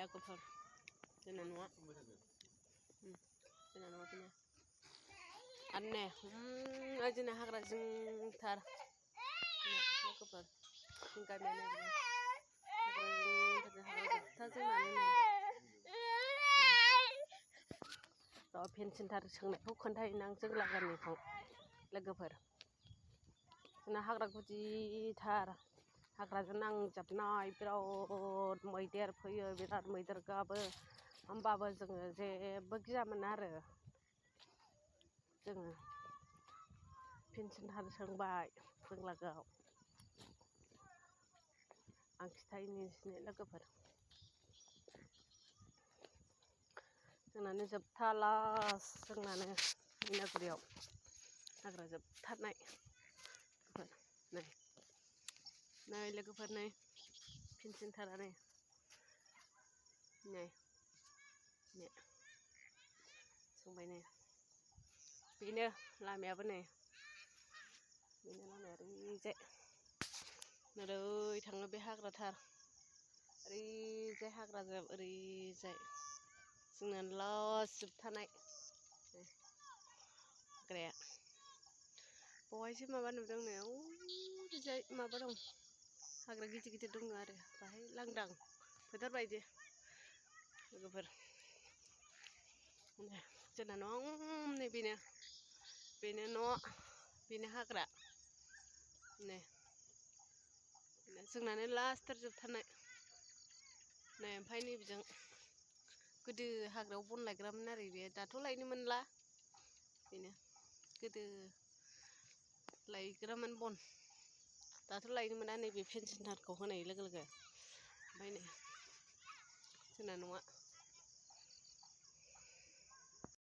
लोगोफोर जोंना न'आ जोंना न'आ बेनो आरो ने जोंना हाग्रा जिंथार लोगोफोर गामियानो हाग्रा जोबथा जोंनानो फेनसिनथार सोंनायखौ खोन्थाहैनो आं जों लागानिखौ लोगोफोर जोंना हाग्रा गुदिथार हाग्राजों नांजाबनाय बिराद मैदेर फैयो बिराद मैदेर गाबो होमबाबो जोङो जेबो गियामोन आरो जोङो फेनसिनथार सोंबाय जों लागोआव आं खिथाहैनि नोंसिनो लोगोफोर जोंनानो जोबथा लास्ट जोंनानो मैनागुरियाव हाग्रा जोबथारनाय नै लोगोफोर नै फेनसिनथारानो नै सोंबाय नै बेनो लामायाबो नै बेनो लामाया ओरैजाय ओरै थाङो बे हाग्राथार ओरैजाय हाग्राजोब ओरैजाय जोंना लास्ट जोबथानाय हाग्राया बहायसो माबा नुदों नै ओरैजाय माबा दं हाग्रा गिदिर गिदिर दङ आरो बाहाय लांदां फोथार बायदि लोगोफोर जोंना न' नै बेनो न' बेनो हाग्रा नै जोंनानो लास्टथार जोबथारनाय नै ओमफ्राय नैबेजों गोदो हाग्रायाव बन लायग्रामोन आरो बे दाथ' लायनो मोनला बेनो गोदो लायग्रामोन बन दाथ' लायनो मोना नैबे फेनसिनथारखौ होनाय लोगो लोगो ओमफ्राय नै जोंना न'आ